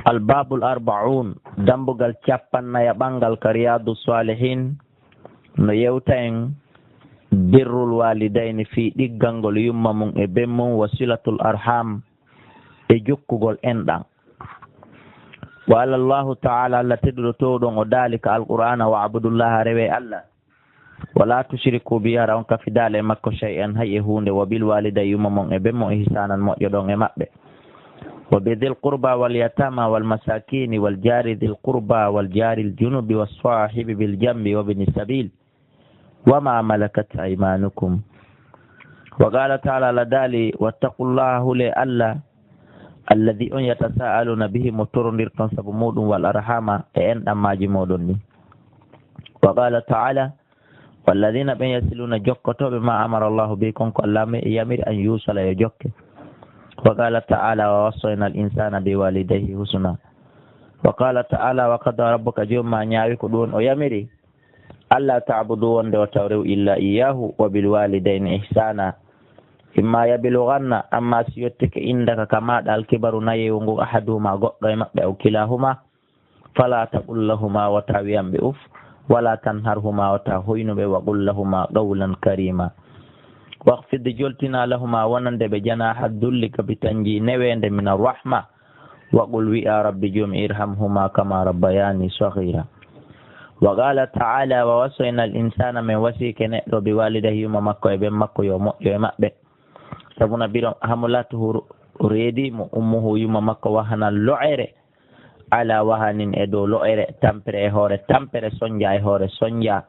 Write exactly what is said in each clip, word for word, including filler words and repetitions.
Albabul Arbaun, dambugal capannayaɓangal ka Riyadu Salihin, no yewta en birrul walidayni, fii ɗiggangol yumma mum e ben mum, wa silatul arham, e jokkugol enɗan. Wa qala Allahu ta'ala, Allah teɗɗuɗo towɗon o daali ka Alqur'aana, "Wa'budullaha, rewee Allah. Wa la tushriku bihi, hara on kafidaali e makko, shay'an, hay e huunde. Wa bil walidayni, yumma mon e ben mon, ihsanan, moƴƴoɗon e maɓɓe. Wa bi dhil qurba wal yatama wal masakini wal jari dhil qurba wal jaril junubi was sahibi bil janbi wa bni sabil. Wa ma malakat aymanukum." Wa qala ta'ala, Allah daali, "Wattaqullaha, hulee Allah, alladhi, on, yatasaaluna bihi, mo torondirton sabu muɗum, wal arhama, e enɗammaaji moɗon ɗin." Wa qala ta'ala, "Walladhina, ɓen, yasiluna, jokkotooɓe, ma amara Allahu bihi, kon ko Allah yamiri, an yusala, yo jokke." Wa qala ta'ala, "Wa wassayna al insana bi walidayhi husna." Wa qala ta'ala, "Wa qada rabbuka", joom ma ñaawi ko ɗum o yamiri, "alla ta'budu", wonde o taw rew, "illa iyyahu, wa bil walidayni ihsana." Imma yablughanna, amma si yottike, indaka, ka maɗa, al kibaru, nayewu ngu, ahaduhuma, goɗɗo e maɓɓe, aw kilahuma, fala taqul lahuma, wata wi'an ɓe uf, wala tanharhuma, wata hoynu ɓe, wa qul lahuma qawlan karima. Wakhfid, joltina, lahuma, wonande ɓe, janaha dhulli, gabitanji newende, min arrahma, wa qul, wi'a, rabbi, joomi, irhamhuma kama rabbayani saghira. Wa qala ta'ala, wa wassayna al insana, min wasike neɗɗo, bi walidayhi, yumma makko e ben makko, yo moƴƴo e maɓɓe. Sabuna biro hamu latuhu reedi mo ummuhu, yumma makko, wahana lo'ere, ala wahanin, e dow lo'ere, tampere e hoore tampere, sonja e hoore sonja.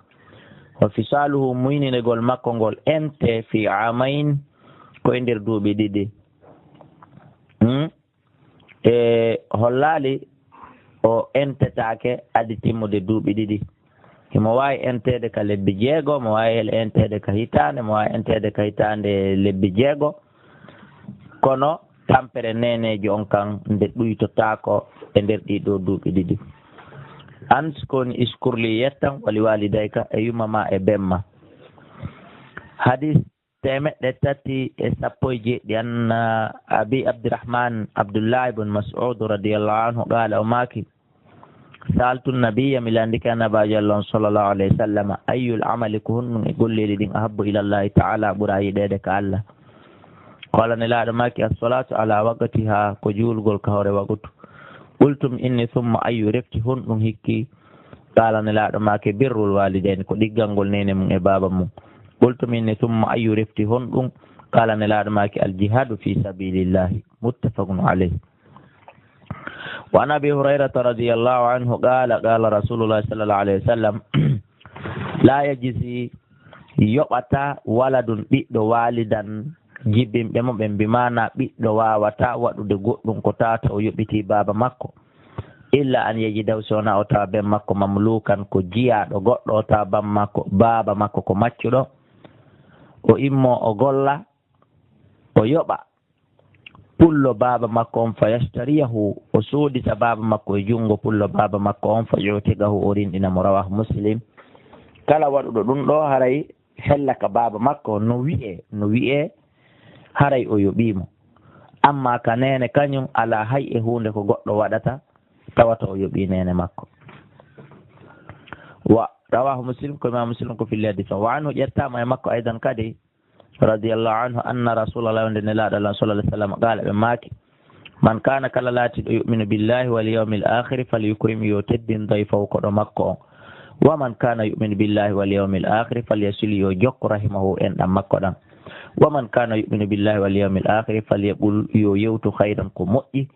Wa fisaluhu, muyninegol makko ngol, ente, fi amayn, ko e nder duuɓi ɗiɗi. Hmm? E hollaali o entetaake adi timmude duuɓi ɗiɗi. Himo waawi enteede ka lebbi jeego, mo waawi enteede ka hitaande, mo waawi enteede ka hitaande lebbi jeego. Kono tampere neeneejo on kan nde ɗuytotaako e nder ɗii ɗoo duuɓi ɗiɗi. An sikoni iskurli yettan wali walidayka e yumma ma e ben ma. Hadis teemeɗɗe tati e sappo e jeeɗiɗi, an, ah, Abi Abdirahman Abdullah ibn Mas'ud radiyallahu anhu, qaala, o maaki, sa'altu nabiyya, mi landike Annabaajo Allah on sallallahu alayhi wa sallam, ayyul amali, ko honɗum e golleeli ɗin, ahabbu ila Allahi ta'ala, ɓura yiɗeede ka Allah? Qaala, Nelaaɗo maaki, as-salatu ala waqtiha, ko juulgol ka hoore waqtu. Qultum, inni, thumma ayyu, refti honɗum hikki? Qaala, Nelaaɗo maaki, birrul walidayni, ko ɗiggangol neene mum e baaba mum. Qultum, inni, thumma ayyu, refti honɗum? Qaala, Nelaaɗo maaki, al jihadu fi sabilillahi. Muttafaqun alayh. Wa an Abi Hurayrata radiyallahu anhu qaala, qaala Rasulullah sallallahu alayhi wa sallam, la yajzi, yoɓata, waladun, ɓiɗɗo, walidan, jibinɓe mo ɓen, bi maana ɓiɗɗo waawata waɗude goɗɗum ko tawata o yoɓitii baaba makko, illa an yajidahu, si wonaa o tawa ben makko, mamlukan, ko jiyaaɗo goɗɗo, o tawa ban makko, baaba makko ko maccuɗo, o immo o golla, o yoɓa pullo baaba makko on, fa yashtariyahu, o soodita baaba makko e junngo pullo baaba makko on, fa yu'tiqahu, o rinɗina mo. Rawahu Muslim. Kala waɗuɗo ɗum ɗo, haray hella ka baaba makko, no wi'e, no wi'e, haray o yoɓii mo. Amma ka neene kañum, alaa hay e huunde ko goɗɗo waɗata, tawata o yoɓii neene makko. Wa rawahu Muslim, ko Imam Muslim ko filli hadis on. Wa anhu, ƴettaama e makko aydan kadi, radiyallahu anhu, anna Rasulallah, wonde Nelaaɗo Allah sallallahu alayhi wa sallam, qaala, ɓe maaki, man kana, kala laatiiɗo, yu'minu billahi wal yawmil akhiri, falyukrim, yo teddin, dayfahu, koɗo makko on. Wa man kana yu'minu billahi wal yawmil akhiri, falyasil, yo jokku, rahimahu, enɗan makko ɗan. Wa man kana yu'minu billahi wal yawmil akhiri, falyaqul, yo yewtu, khayran, ko moƴƴi,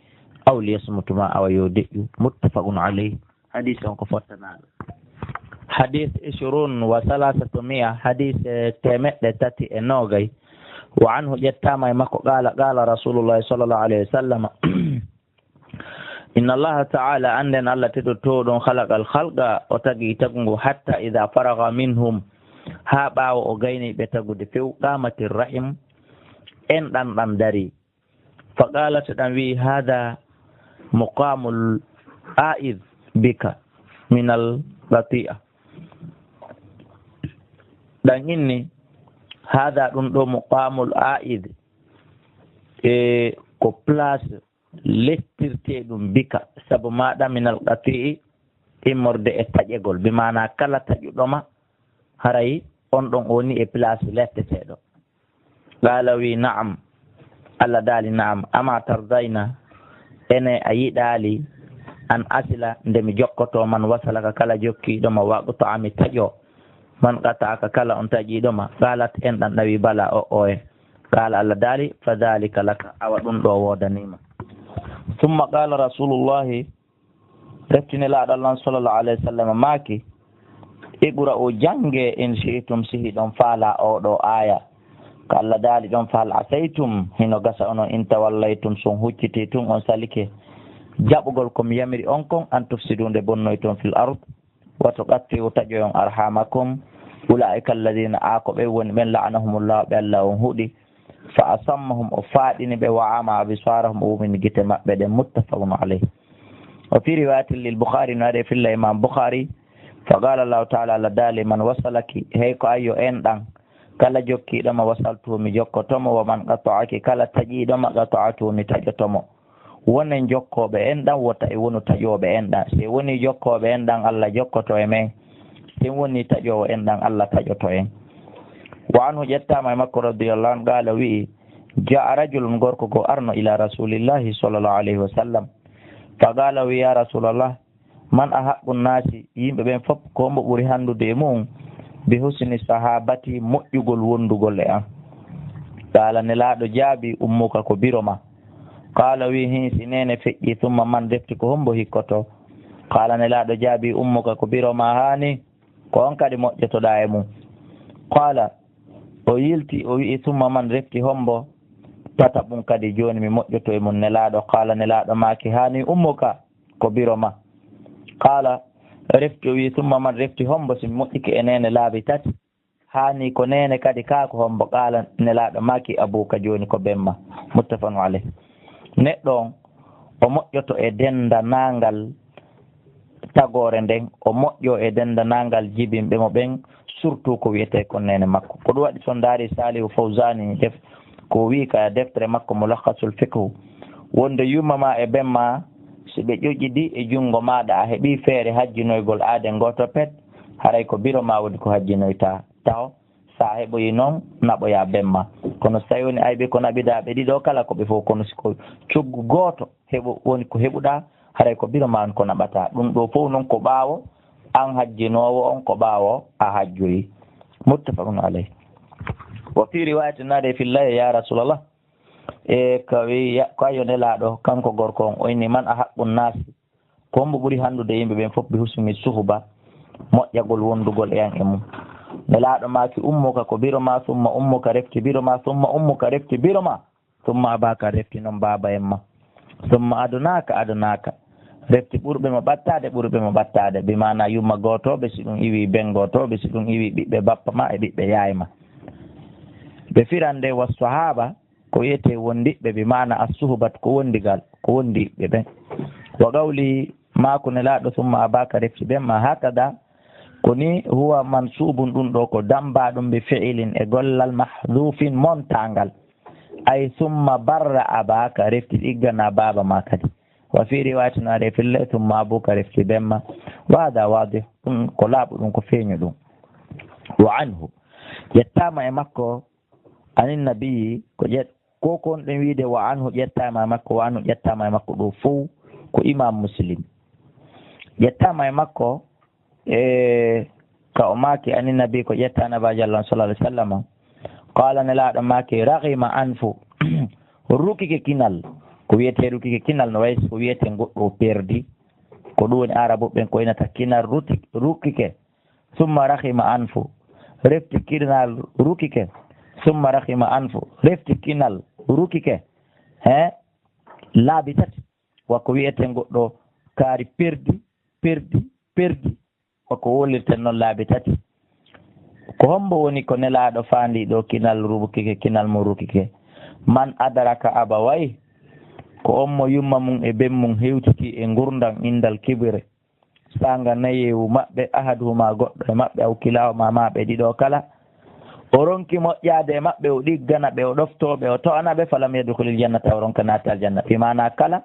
aw liyasmut, ma awa yo deƴƴu. Muttafaqun alayh. Hadis on ko fottanaaɗo. Hadis ishirun wa salasatu mi'a, hadis, eh, teemeɗɗe tati e noogay. Wa anhu, ƴettaama e makko, qaala, qaala Rasulullahi sallallahu alayhi wa sallam, inna Allaha ta'ala, annden Allah teɗɗo towɗon, khalaqal khalqa, o tagi tagungu, hatta idha faragha minhum, haa ɓaawo o gayni ɓe tagude few, qamatir rahim, enɗan ɗan darii. Fa qalat, ɗan wi'i, hada muqamul a'id bika minal qati'a. Ɗan inni, hada, ɗum ɗo, muqamul a'id, e ko place Lettirtee ɗum bika, sabu maaɗa minal qati'i, immorde e taƴegol, bi maanaa kala taƴuɗo ma, haray on ɗon o woni e place letteteeɗo. Qaala wi, "Na'am." Allah daali, "Na'am. Ama tardayna, ene a yiɗaali an asila, nde mi jokkoto man wasalaka kala jokkiiɗo ma, wa aqta'a mi taƴo man qata'aka kala on taƴiiɗo ma." Qaalat en ɗan ɗawi, "Bala, o o en." Qaala Allah daali, "Fa dhalika laka, awa ɗum ɗo woodaniima." Summa qaala Rasulullahi, refti Nelaaɗo Allah sallallahu alayhi wa sallam maaki, "Iqra'u, jannge, in shi'tum, si hiɗon faala, oo ɗo aaya." Ko Allah daali ɗon, "Fa hal asaytum, hino gasa onon, in tawallaytum, si on hucciti tun on salike jaɓugol ko mi yamiri on kon, an tufsidu, nde bonnoyton, fil ard, wa tuqatti'u, taƴoyon, arhamakum, ulaa'ika alladhina, a ko ɓe woni ɓen, la'anahumullahu, ɓe Allah on huɗi, fa asammahum, o faaɗini ɓe, wa ama absarahum, o wumini gite maɓɓe ɗen." Muttafaqun alayh. Wa fi riwayatin lil Bukhari, no ari e filla Imam Bukhari, fa qala Allahu ta'ala, Allah daali, "Man wasalaki, hey ko ayyo en ɗan, kala jokkiiɗo ma wasaltu mi jokkoto mo, wa man qata'aki, kala taƴiiɗo ma qata'tu mi taƴoto mo." Wonen jokkooɓe en ɗan, wota e wonu taƴooɓe en ɗan. Si woni jokkooɓe en ɗan, Allah jokkoto e men. Si woni taƴoowo en ɗan, Allah taƴoto en. Wa anhu, ƴettaama e makko radiyallahu anhu, qaala, wi'i, "Jaa'a rajulun, gorko goo arno, ila rasulillahi sallallahu alayhi wa sallam. Fa qaala, wi'i, ya rasulallah, man ahaqqu nnaasi, yimɓe ɓen fof, ko hombo ɓuri hanndude e mu'un, bi husni sahabati, moƴƴugol wondugol e an?" Qaala, Nelaaɗo jaabi, "Ummuka, ko biro ma." Qaala, wi'i, "Hin, si neene feƴƴi, summa man, refti ko hombo hikkoto?" Qaala, Nelaaɗo jaabi, "Ummuka, ko biro ma haani, ko on kadi moƴƴotoɗaa e mun." Qaala, o yilti, o wi'i, "Summa man, refti hombo?" Tata ɓun kadi, jooni mi moƴƴoto e mun, Nelaaɗo. Qaala, Nelaaɗo maaki, "Haani, ummuka, ko biro ma." Qaala, refti o wi'i, "Summa man, refti hombo, si mi moƴƴike e neene laabi tati, haani ko neene kadi, kaa ko hombo?" Qaala, Nelaaɗo maaki, "Abuka, jooni ko ben ma." Muttafaqun alayh. Neɗɗo on, o moƴƴoto e denndanangal tagoore nden, o moƴƴo e denndanangal jibinɓe mo ɓen, surtout ko wi'etee kon neene makko. Ko ɗum waɗi so ndaari Salihu Fawzani def, ko wi'i ka deftere makko Mulakhasul Fiqhu, wonde yumma ma e ben ma, si ɓe ƴoƴidi e junngo maaɗa, a heɓi feere hajjinoygol aaden gooto pet, haray ko biro ma woni ko hajjinoyta taho. Sa heɓoyi non, naɓoya ben ma. Kono so tawi woni ayɓe ko naɓiɗaa ɓe ɗiɗo kala, ko ɓe fof, kono si ko coggu gooto heɓo woni ko heɓuɗaa, haray ko biro ma on ko naɓataa. Ɗum ɗo fof non ko ɓaawo an hajjinoowo on, ko ɓaawo a hajjoyi. Muttafaqun alayh. Wa fi riwayatin, naade fillay, ya Rasulallah, e ka wi, ya, ko ayo Nelaaɗo, kanko gorko on, o inni, man ahaqqu nnaasi, ko hombo ɓuri hanndude yimɓe ɓen fof bi husni suhba, moƴƴagol wondugol e an e mum? Nelaaɗo maaki, ummuka, ko biro ma, summa ummuka, refti biro ma, summa ummuka, refti biro ma, summa abaka, refti non baaba en ma, summa adnaaka, adnaaka, refti ɓurɓe mo ɓattaade, ɓurɓe mo ɓattaade, bi maana yumma gootooɓe, si ɗum iwi ben gootooɓe, si ɗum iwi ɓiɓɓe bappa ma e ɓiɓɓe yaay ma. Ɓe firan nde wa sahaba, ko wiyetee wondiɓɓe, bi maana as-suhbat, ko wondigal, ko wondiɓɓe ɓen. Wa qawli, maaku Nelaaɗo, summa abaka, refti ben ma, hakada, ko ni, huwa mansuubun, ɗum ɗo ko dambaa ɗum, bi fi'ilin, e gollal, mahdufin, montaangal. Ay, summa barra abaka, refti ɗiggana baaba ma kadi. Wa fi riwayatin, are fille, summa abuka, refti ben ma. Wa hada wadih, ɗum ko laaɓu, ɗum ko feeñu ɗum. Wa anhu, ƴettaama e makko, anin nabiyyi, ko ƴet-, ko kon ɗen wiide wa anhu ƴettaama e makko, wa anhu ƴettaama e makko, ɗo fow ko Imam Muslim. Ƴettaama e makko, e ka o maaki anin nabi, ko ƴetta Nabaajo Allah sallallahu alaihi wasallam. Qala, Nelaaɗo maaki, raghima anfu, rukike kinal. Ko wiyetee rukike kinal no wayi so ko wiyetee goɗɗo o perdi. Ko ɗum woni Arabu ɓen ko inata kinal ruti-, rukike. Summa raghima anfu, refti kinal rukike. Summa raghima anfu, refti kinal rukike. He? Laabi tati. Wa ko wiyeten goɗɗo kaari perdi, perdi, perdi. Wa ko wolirten non laabi tati. Ko hombo woni ko Nelaaɗo faandi ɗo kinal rukike, kinal mo rukike? Man adraka abawayhi, ko on mo yumma mum e ben mum hewtiti e ngurndan indal kibri. Saanga nayewu maɓɓe, ahaduhuma, goɗɗo e maɓɓe, aw kilahuma, ma ɓe ɗiɗo kala, O ronki moƴƴaade e maɓɓe, o ɗiggana ɓe, o ɗoftoo ɓe, o to'ana ɓe, falam yadkhulil jannata, o ronka naatde aljanna. Fii maanaa kala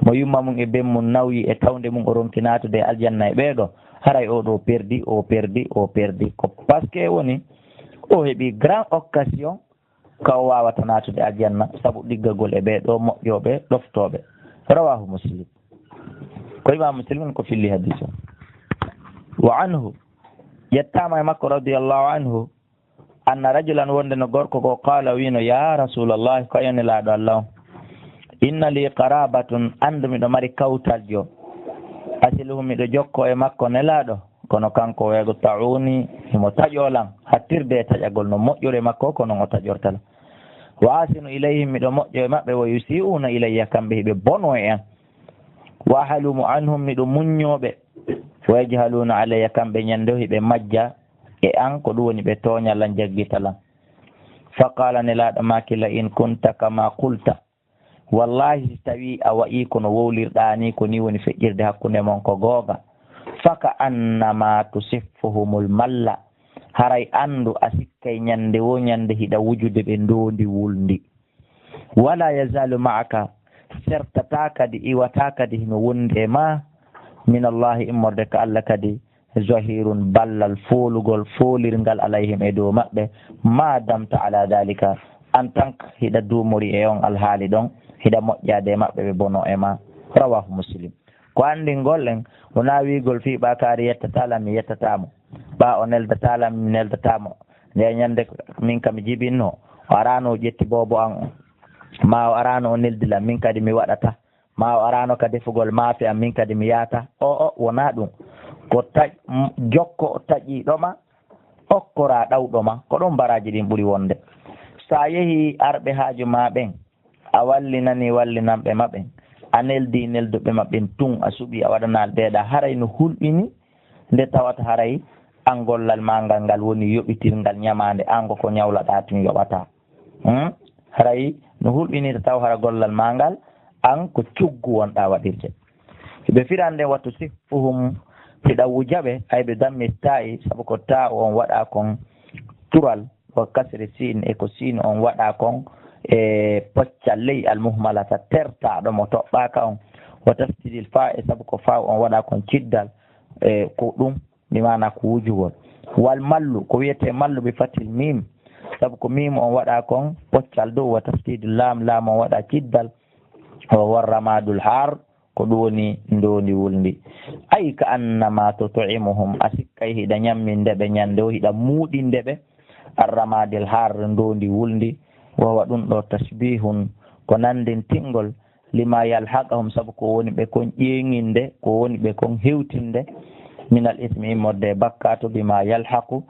mo yumma mum e ben mum nawyi e tawnde mum, o ronki naatude e aljanna e ɓee ɗoo, haray oo ɗoo perdi, oo perdi, oo perdi. Ko parce que woni o heɓi grand occasion ka o waawata naatude aljanna, sabu ɗiggagol e ɓee ɗoo moƴƴooɓe, ɗoftooɓe. Rawaahu Muslim. Ko Imaam Muslim ko filli hadiis o. Wa anhu, yettaama e makko radiyallahu anhu, anna rajulan, wonde no gorko goo, qaala, wiino, "Yaa Rasuulallaah, ko yo Nelaaɗo Allah on, inna lii qaraabatun, anndu miɗo mari kawtaljo, asiluhum, miɗo jokkoo e makko Nelaaɗo, kono kanko, wa yaqta'uunii, himo taƴoo lan, hattirde e taƴagol no moƴƴude e makko ko non o taƴorta lan. Wa ahsinu ilayhim, miɗo moƴƴoo e maɓɓe, wa yusii'uuna ilayya, kamɓe hiɓe bonoo e an. Wa ahlumu anhum, miɗo muññoo ɓe, wa yajhaluuna alayya, kamɓe ñande o hiɓe majja e an, ko ɗum woni ɓe tooña lan, jaggita lan." Fa qaala, Nelaaɗo maaki, "La in kunta kama qulta, wallaahi, si tawii a wa'ii ko no wowlirɗaa nii, ko nii woni feƴƴirde hakkunde mon, ko goonga, fa ka annama tusiffuhumul malla, haray anndu a sikkay ñande woo ñande hiɗa wujude ɓe ndoondi wulndi. Wala yazaalu ma'aka, sertataa kadi, iwataa kadi, hino wondi e maa, min Allaahi, immorde ka Alla kadi, zahirun, ballal foolugol, foolirngal, alayhim, e dow maɓɓe, ma damta ala daalika, en tant que hiɗa duumori e on alhaali ɗon, hiɗa moƴƴaade e maɓɓe, ɓe bonoo e maa." Rawaahu Muslim. Ko anndingol en, wonaa wiigol fii ɓaa kaari yettataa lan, mi yettataa mo. Ɓaa o neldataa lan, mi neldataa mo. Nde ñande min kam mi jibinno, o araano o ƴetti boobo an on. Maa o araano o neldi lan, min kadi mi waɗataa. Maa o araano ka defugol maafe an, min kadi mi yaata. O, o, wonaa ɗum. Ko taƴ-, m-, jokko taƴiiɗo ma, okkoraa ɗawɗo ma. Ko ɗon baraaji ɗin ɓuri wonde. So a yehii arɓe haaju maa ɓen, a wallinanii wallinanɓe ma ɓen, a neldii nelduɓe ma ɓen tun, a suɓii a waɗanaali ɓeeɗa, haray no hulɓini nde tawata haray an gollal maa ngal, ngal woni yoɓitirngal ñamaande, an ko ko ñawlaɗaa tun yoɓataa. Hmm? Haray no hulɓinirta taw hara gollal maa ngal, an ko coggu wonɗaa waɗirde. Ɓe firande, wa tusiffuhum, hiɗa wuja ɓe, ay, bi dammi taa'i, sabu ko taa'u on waɗaa kon tural, wa kasri siin, e ko siin on waɗaa kon e poccal ley, al muhmalata, tertaaɗo mo toɓɓaaka on, wa tasdiidil faa, e sabu ko faa on waɗaa kon ciddal, e ko ɗum. Bi maana ko wujugol. Wal mallu, ko wiyetee mallu, bi fathil miim, sabu ko miim on waɗaa kon poccal dow, wa tasdiidu laam, laam on waɗaa ciddal, wa huwa ramaadul haar, ko ɗum woni ndoondi wulndi. Ay ka annama tut'imuhum, a sikkay hiɗa ñamminde ɓe ñande o, hiɗa muuɗinde ɓe, ar ramaadil haar, ndoondi wulndi, wa huwa ɗum ɗo tashbiihun, ko nanndintingol, lima yalhaqahum, sabu ko woni ɓe kon ƴeeŋinde, ko woni ɓe kon hewtinde, minal ismi, immorde e bakkaatu, bima yalhaqu,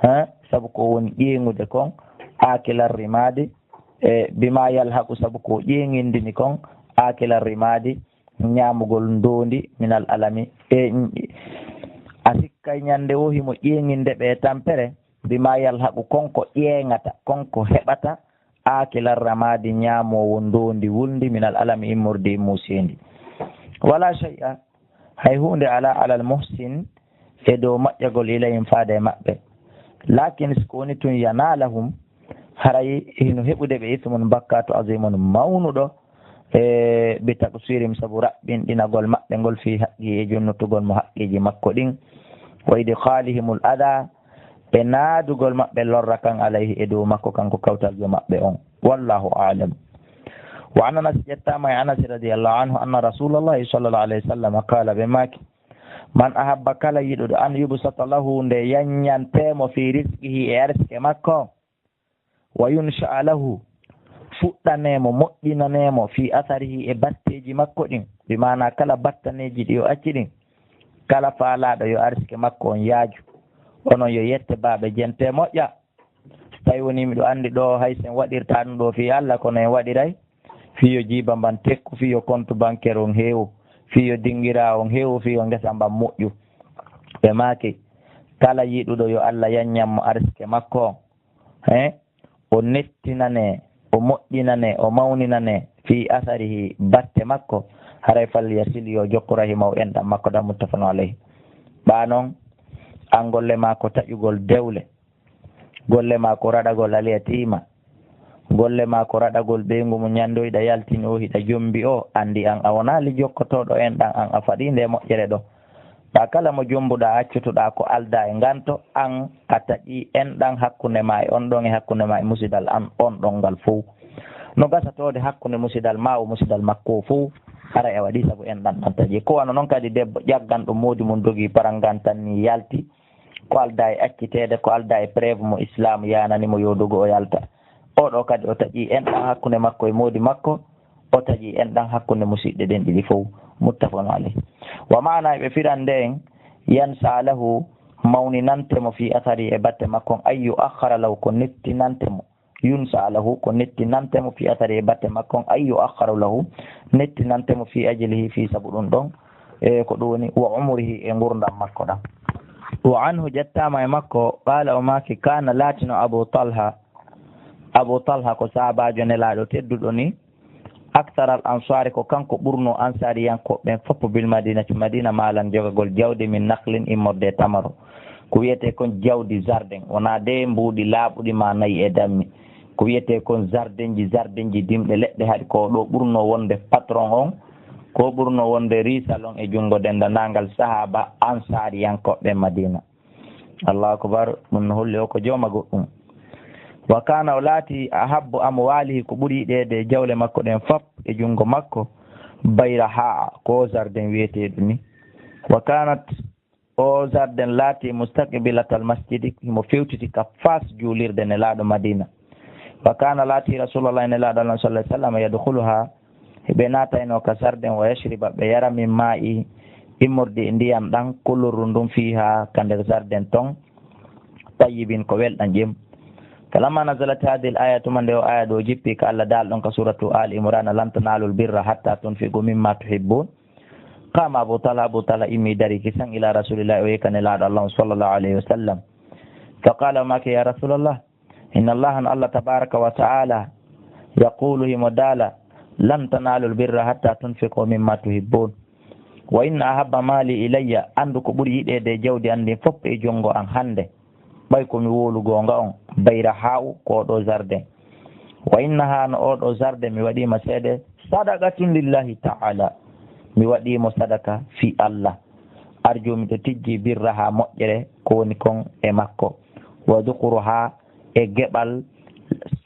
ha, sabu ko woni ƴeeŋude kon, akilar rimaadi, e bima yalhaqu, sabu ko ƴeeŋindini kon, akilar rimaadi, ñaamugol ndoondi, minal alami, e a sikkay ñande wo himo ƴeeŋinde ɓe e tampere, bima yalhaqu, kon ko ƴeeŋata, kon ko heɓata, akilar ramaadi, ñaamoowo ndoondi wulndi, minal alami, immorde e muuseendi. Wala shay'a, hay huunde alaa, alal muhsin, e dow moƴƴagol, ilayhim, faade e maɓɓe. Lakin, si ko woni tun, yanaalahum, haray hino heɓude ɓe, ismun, bakkaatu, azimun, mawnuɗo, e bi taqsirihim, sabu raɓɓinɗinagol maɓɓe ngol, fii haqqi, e jonnutugol mo haqqiiji makko ɗin, wa idkhalihimul adha, e naadugol maɓɓe lorra kan, alayhi, e dow makko, kanko kawtaljo maɓɓe on. Wallahu a'lam. Wa an Anas, ƴettaama e Anas radiyallahu anhu, anna Rasulallahi sallallahu alayhi wa sallam qala, ɓe maaki, man ahabba, kala yiɗuɗo, an yubsata lahu, nde yanñantee mo, fi rizqihi, e arsike makko, wa yunsha'a lahu, fuɗɗanee mo, moƴƴinanee mo, fi atharihi, e batteeji makko ɗin, bi maana kala battaneeji ɗi o acci ɗin, kala faalaaɗo yo arsike makko on yaaju, onon yo yette baaɓe jente moƴƴa. So tawi woni miɗo anndi ɗo hay sen waɗirta ɗum ɗo fii Alla, kono en waɗiray fii yo jiiba mban tekku, fii yo kontu banker on heewu, fii yo dingira on heewu, fii yo ngesa mban moƴƴu. Ɓe maaki, kala yiɗuɗo yo Alla yanñan mo arsike makko on, he, o nettinane, o moƴƴinane, o mawninane fii asarihi, batte makko, haray fal yasil, yo jokku rahima o, enɗan makko ɗan, muttafaqun alayhi. Ɓaa non, an golle maa ko taƴugol dewle, Golle maa ko raɗagol alyatiima. Golle maa ko raɗagol ɓeyngu mo ñanndoyɗa yaltini o hiɗa jommbi o, anndi an a wonaali jokkotooɗo enɗan an, a faɗii nde moƴƴere ɗo. Ɓa kala mo jommbuɗa accutuɗa ko aldaa e nganto, an a taƴii enɗan hakkunde maa e on ɗon e hakkunde maa e musidal an on ɗon ngal fow. No gasa toode hakkunde musidal maa o musidal makko o fow, haray a waɗii sabu enɗan ɗan taƴii. Ko wano non kadi debbo ƴagganɗo moodi mum dogii parangan tan ni yalti, ko aldaa e acciteede, ko aldaa e preuve mo Islaam yaanani mo yo dogo o yalta. Oo ɗoo kadi o taƴii enɗan hakkunde makko e moodi makko, o taƴii enɗan hakkunde musiɗɗe ɗen ɗiɗi fow. Muttafaqun alayh. Wa maana e ɓe firande en, yansa lahu, mawninante mo fi athari e batte makko on, ay yu akhara lahu, ko nettinante mo. Yunsa lahu, ko nettinante mo fi athari e batte makko on, ay yu akhara lahu, nettinante mo fi ajlihi, fi sabu ɗum ɗon, e ko ɗum woni wa umrihi e ngurdam makko ɗam. Wa anhu, jettaama e makko, qala, o maaki, kana laatino Abu Talha, Abu Talha ko sahabaajo nelaaɗo tedduɗo ni, akthar al ansari, ko kanko ɓurno ansaariyankooɓe ɓen fof bil madinati, Madina, maalan jogagol jawdi min naqlin, immorde e tamaro. Ko wiyetee kon jawdi jardin, wonaa de mbuuɗi laaɓuɗi ma nayi e dammi. Ko wiyetee kon jardinji, jardinji dimɗe leɗɗe, haɗi ko ɗo ɓurno wonde patron on, ko ɓurno wonde riisal on e junngo denndandaangal sahaaba ansaariyankooɓe Madina. Allahu akbar, ɗum no holli o ko jooma goɗɗum. Wa kana, o laati, ahabbu amwalihi, ko ɓuri yiɗeede e jawle makko ɗen fop e junngo makko, bayraha, ko jardin wiyeteeɗo ni. Wa kanat, o jardin laati mustaqbilatal masjidi, himo fewtiti ka fas juulirde Nelaaɗo Madina. Wa kana, laati Rasulullah, Nelaaɗo Allah sallallahu alaihi wasallam, yadkhuluha, ɓe naatayno ka sarden, wa yashriba, ɓe yara, min ma'i, immorde e ndiyam ɗan, kulurru ndun, fiha, ka nder sarden ton, tayyibin, ko welɗan ƴem. Falamma nazalat hadhihi al-aya, tuma nde o aya ɗo jippi, ka Allah daal ɗon ka suratu Ali Imran, lan tanalul birra hatta tunfiqu mimma tuhibbun. Qama Abu Talha, Abu Talha immi dari kisan ila Rasulillah, o yehi ka Nelaaɗo Allah sallallahu alaihi wasallam. Fa qala, o maaki, ya Rasulallah, inna Allah, no Allah tabaraka wa ta'ala, yaqulu, himo daala, lan tanalul birra hatta tunfiqu mimma tuhibbun. Wa inna ahabba mali ilayya, anndu ko ɓuri yiɗeede e jawdi an ndin fof e junngo an hannde, ɓay ko mi wowlu goonga on, bayraha, ko ɗo jardin. Wa innaha, no oo ɗo jardin mi waɗii ma seede, sadaqatun lillahi ta'ala, mi waɗii mo sadaka fii Allah. Arju, miɗo tijji, birraha, moƴƴere ko woni kon e makko. Wa dukhuraha, e geɓal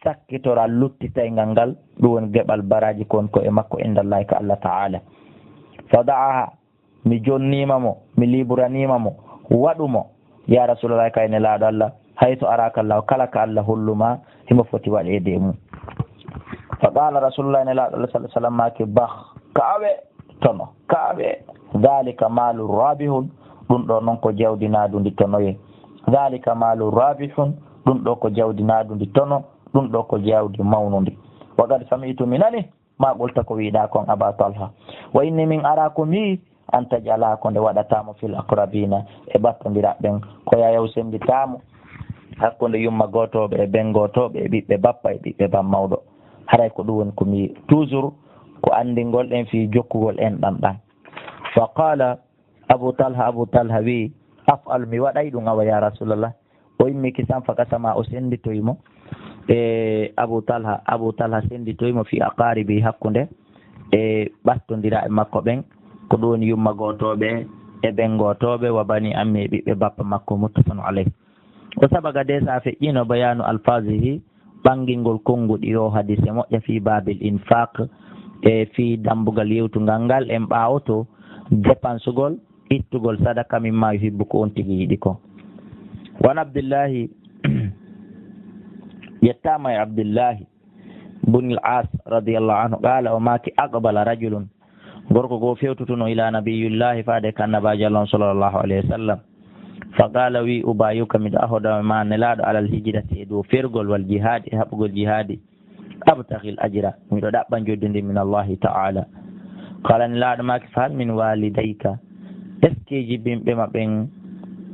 sakkitoral luttitayngal ngal, ɗum woni geɓal baraaji kon ko e makko indallahi ka Allah ta'ala. Fada'aha, mi jonniima mo, mi liiburaniima mo, waɗu mo, ya Rasulallah, kay Nelaaɗo Allah, haythu araka Allah, kala ka Allah hollu ma himo foti waɗeede e mum. Fa qala Rasulullah, Nelaaɗo Allah sallallahu alaihi wasallam maaki, bah, kaawe, tono, kaawe, dhalika malu rabihun, ɗum ɗo non ko jawdi naadundi tonoye. Dhalika malu rabihun, ɗum ɗo ko jawdi naadundi tono, ɗum ɗo ko jawdi mawnundi. Wa qad sami'tu, mi nani, ma qulta, ko wiɗa kon, Aba Talha. Wa inni, min ara ko mi, an taj'ala, ko nde waɗata mo, fil aqrabina, e ɓattondiraaɓe ɓen, ko yayaw sendita mo hakkunde yumma gootooɓe e ben gootooɓe e ɓiɓɓe bappa e ɓiɓɓe bammawɗo. Haray ko ɗum woni ko mi toujours ko anndingol en fii jokkugol enɗan ɗan. Fa qala Abu Talha, Abu Talha wi, af'al, mi waɗay ɗum awa ya Rasulallah. O immi kisan fa qasama, o senditoyi mo. E Abu Talha, Abu Talha senditoyi mo fi aqaribi, hakkunde e ɓattondiraaɓe makko ɓen, ko ɗum woni yumma gootooɓe e ben gootooɓe, wa bani ammi, e ɓiɓɓe bappa makko, muttafaqun alayh. O sabaga de sa feƴƴino bayanu alfazihi, ɓangingol konnguɗi o hadise moƴƴa fi babil infaq, e fi dambugal yewtungal ngal en ɓaawoto depansugol, ittugol sadaka mimma yuhibbu, ko on tigi yiɗi kon. Wan Abdillahi, yettama e Abdillahi bunil As radiyallahu anhu, qala, o maaki, aqbala rajulun, gorko goo fewtutuno ila nabiyullahi, faade ka annabaajo Allah on sallallahu alayhi wa sallam. Fa qala, wi, ubayuka, miɗo ahoda ma Nelaaɗo, alal hijrati, e dow fergol, wal jihaadi, e haɓugol jihaadi. Abtaghil ajra, miɗo ɗaɓɓa njoddi ndi min Allahi ta'ala. Qala, Nelaaɗo maaki, fahal min walidayka, est-ce que jibinɓe ma ɓen,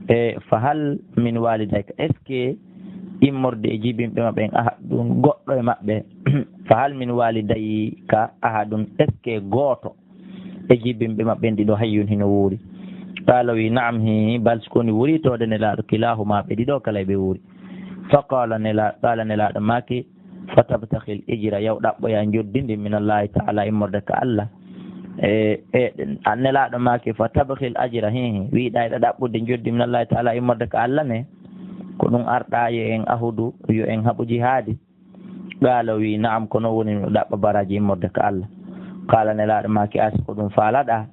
e fahal min walidayka, est-ce que immorde e jibinɓe ma ɓen, ahadun, goɗɗo e maɓɓe, fahal min walidayka ahadun, est-ce que gooto e jibinɓe maɓɓe ɓen ɗiɗo hayyun, hino wuuri? Qala, wi, na'am, hi, bal, ko ni wuuri, tawde Nelaaɗo, kilahuma, ɓe ɗiɗo kala ɓe wuuri. Faqala nela-, qala nelaaɗo maaki, "Fatabtaxil ijra, yaw ɗaɓɓoya njoddi ndi min Allahi taala, immorde ka Allah." E, e, a nelaaɗo maaki, "Fatabxil ajra, hi, hi, wiɗa eɗa ɗaɓɓude njoddi min Allahi taala, immorde ka Allah ne? Ko ɗum arɗa yo en ahudu, yo en haɓu jihaadi?" Qala wi, "Naam, ko noon woni mi ɗaɓɓa baraji immorde ka Allah." Qala nelaaɗo maaki, "A si ko ɗum faalaɗa,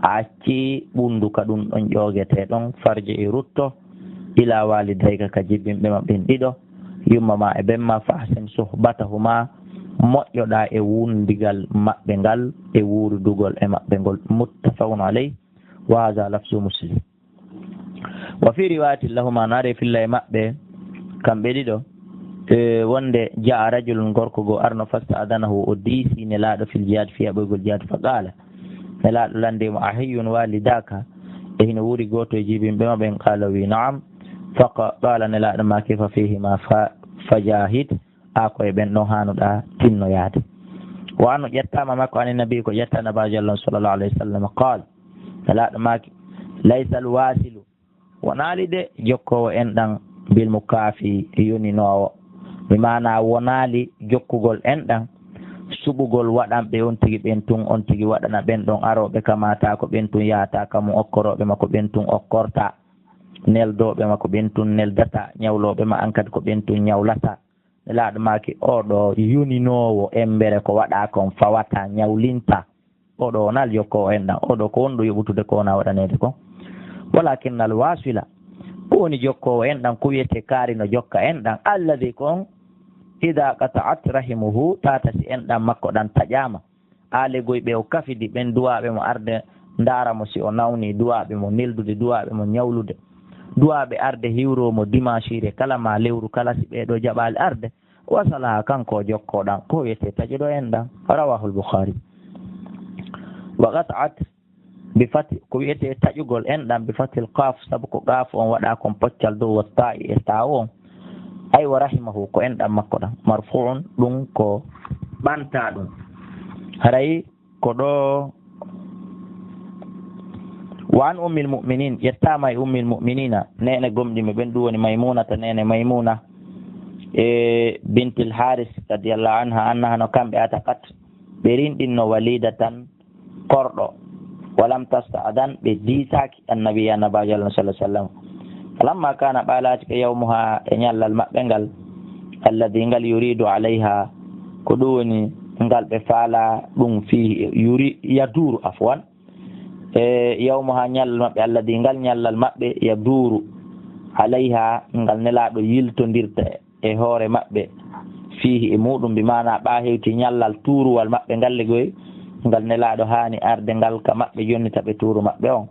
a acci ɓundu ka ɗum ɗon ƴoogete ɗon, farji i rutto, ila walidayka, ka jibbinɓe ma ɓen ɗiɗo, yumma ma e ben ma, fa ahsin suhbatahuma, moƴƴoɗa e wundigal maɓɓe ngal, e wuurudugol e maɓɓe ngol." Muttafaqun alayh, wa hadha lafzu Muslim. Wa fi riwayatin lahuma, no ari e filla e maɓɓe kamɓe ɗiɗo, e, wonde jaa rajulun, gorko goo arno, fasta'danahu, o diisi nelaaɗo, fil jihad, fii haɓoygol jihad, fa qala, nelaaɗo landi mo, "Ahayyun walidaka?" E hino wuuri gooto e jibinɓe ma ɓen? Qala wi, "Naam." Fa qa-, qala nelaaɗo maaki, "Fa fihima fa, fajahid." A ko e ɓen ɗon haanuɗa tinnoyaade. Wa anhu, ƴettaama makko, ani nabi, ko ƴetta Nabaajo Allah on sallallahu alayhi wa sallam, qaal, nelaaɗo maaki, "Laysal waasilu, wonaali de jokkoowo enɗan, bil mukaafi, yoninoowo." Mi maana wonaali jokkugol enɗan, suɓugol waɗanɓe on tigi ɓen tun, on tigi waɗana ɓen ɗon arooɓe ka maata ko ɓen tun yahata ka mum, okkorooɓe ma ko ɓen tun okkorta, neldooɓe ma ko ɓen tun neldata, ñawlooɓe ma an kadi ko ɓen tun ñawlata. Nelaaɗo maaki, oɗo yoninoowo embere ko waɗa kon fawata, ñawlinta. Oɗo wonaa jokkoowo enɗan, oɗo ko wonɗo yoɓutude ko wonaa waɗaneede kon. Walakin al wasila, ko woni jokkoowo enɗan, ko wiyetee kaari no jokka enɗan, alladi ko on, ida qata'at rahimuhu, tata si enɗan makko ɗan taƴaama. Aalegoy ɓe o kafidi ɓen duwaaɓe mo arde ndaara mo si o nawni, duwaaɓe mo neldude, duwaaɓe mo ñawlude, duwaaɓe arde hiwroo mo dimansiire kala maa lewru kala si ɓee ɗoo jaɓaali arde, wasalaha, kanko o jokkoo ɗan, ko wiyetee taƴuɗo enɗan. Rawahul Bukhari. Wa qata'at bi fati, ko wiyetee taƴugol enɗan bi fatil qaaf, sabu ko qaaf on waɗa kon poccal dow, wa taa'i e taawo on. Ay wa rahimahu, ko enɗan makko ɗan. Marfu'un, ɗum ko ɓanta ɗum. Haray ko ɗo, wa an ummil mu'minin, ƴettaama e ummil mu'minina, neene gomɗinɓe ɓen, ɗum woni Maymunata, neene Maymuna, e bintil Haris radiyallahu anha, annaha no kamɓe ataqat, ɓe rinɗinno Walidatan, korɗo, walam tasta'dan, ɓe diisaaki Annabi, Annabaajo Allah sallallahu alaihi wasallam. Falamma kana, ɓay laatike, yawmuha, e ñallal maɓɓe ngal, alladhi, ngal, yuridu alayha, ko ɗum woni ngal ɓe faala ɗum, fii, yuri, yaduru, afwan, e yawmuha, ñallal maɓɓe, alladhi, ngal ñallal maɓɓe, yaduru alayha, ngal Nelaaɗo yiltondirta e hoore maɓɓe, fiihi, e muɗum, bi maana ɓa hewti ñallal tuuruwal maɓɓe ngal, legoy ngal Nelaaɗo haani arde ngal ka maɓɓe, jonnita ɓe tuuru maɓɓe on.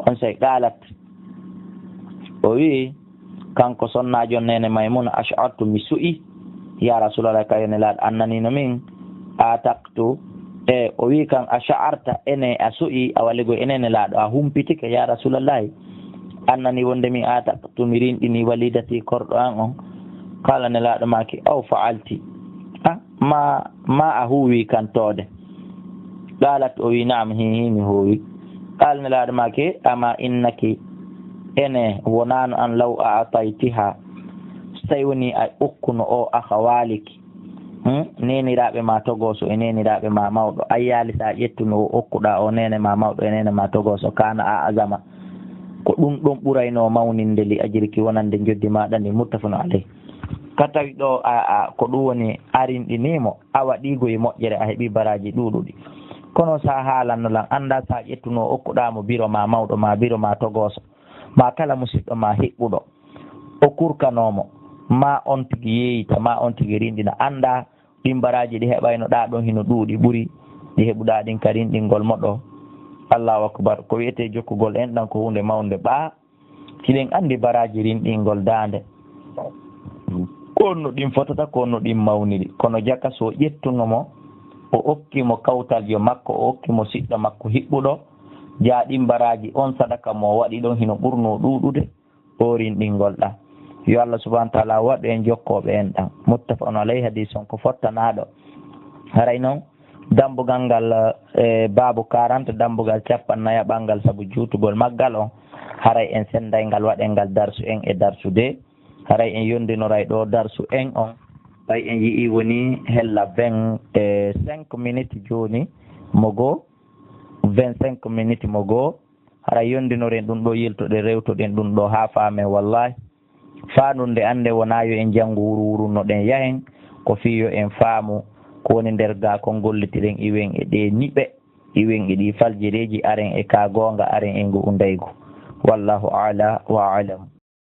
On sey qaalat, o wi'i, kanko sonnaajo neene Maymuna, ash'artu, mi su'i, ya Rasulallah, kayo Nelaaɗo annanino min, ataqtu, e o wi'i kan, ash'arta, ene a su'i, awa legoy ene Nelaaɗo a humpitike, ya Rasulallah, annani wonde mi ataqtu, mi rinɗini walidati, korɗo an on. Qala, Nelaaɗo maaki, aw fa'alti, a ma, ma a huuwi kan toode? Qalat, o wi, na'am, hi, hi, mi huuwi. Qala, Nelaaɗo maaki, ama innaki, ene wonaano an, law a'taytiha, so tawi woni a okkuno o, akhawaliki, Hmm? Neeniraaɓe ma togooso e neeniraaɓe ma mawɗo, ayyaali sa ƴettuno o okkuɗa o neene ma mawɗo e neene ma togooso, kana a azama, ko ɗum ɗon ɓuraynoo mawninde, li ajriki, wonande njoddi maɗa ndi, muttafaqun alayh. Ka tawi ɗo a, a, ko ɗum woni a rinɗinii mo, a waɗii goy moƴƴere, a heɓii baraaji ɗuuɗuɗi. Kono sa haalanno lan, annda sa ƴettuno o okkuɗa mo biro ma mawɗo ma biro ma togooso, ma kala musiɗɗo ma hiɓɓuɗo, o kurkanoo mo, ma on tigi yeeyita, ma on tigi rinɗina, annda ɗin baraaji ɗi heɓayno ɗa ɗon hino ɗuuɗi ɓuri ɗi heɓuɗa ɗin ka rinɗingol mo ɗo. Allahu akbar. Ko wi'etee jokkugol enɗan ko huunde mawnde ɓaa. Hiɗen anndi baraaji rinɗingol daande ko honno ɗin fotata, ko honno ɗin mawniri. Kono jaka so ƴettuno mo, o okki mo kawtaljo makko, o okki mo siɗɗo makko hiɓɓuɗo, jaa ɗin baraaji, on sadaka mo o waɗi ɗon hino ɓurnoo ɗuuɗude o rinɗingol ɗan. Yo Allah subhanahu wa ta'ala waɗu en jokkooɓe enɗan. Muttafaqun alayhi, hadis on ko fottanaaɗo. Haray non, dambugal ngal, e, baabu quarante, dambugal cappannayaɓal ngal sabu juutugol maggal on, haray en sennday ngal, waɗen ngal darsu en e darsu de. Haray en yondinoray ɗo darsu en on. Ɓay en yi'ii woni hella vingt-cinq minutes jooni mo goo, vingt-cinq minutes mo goo. Haray yondinoren ɗum ɗo, yiltoɗen, rewtoɗen ɗum ɗo haa faamen wallaahi. Faa ɗum nde annde wonaa yo en janngu wuru wuru no ɗen yahen, ko fii yo en faamu ko woni nder gaa kon gollitiren iwen e ɗee niɓe, iwen e ɗii faljereeji, aren e kaa goonga, aren e ngu'u ndaygu. Wallaahu aala wa aalam.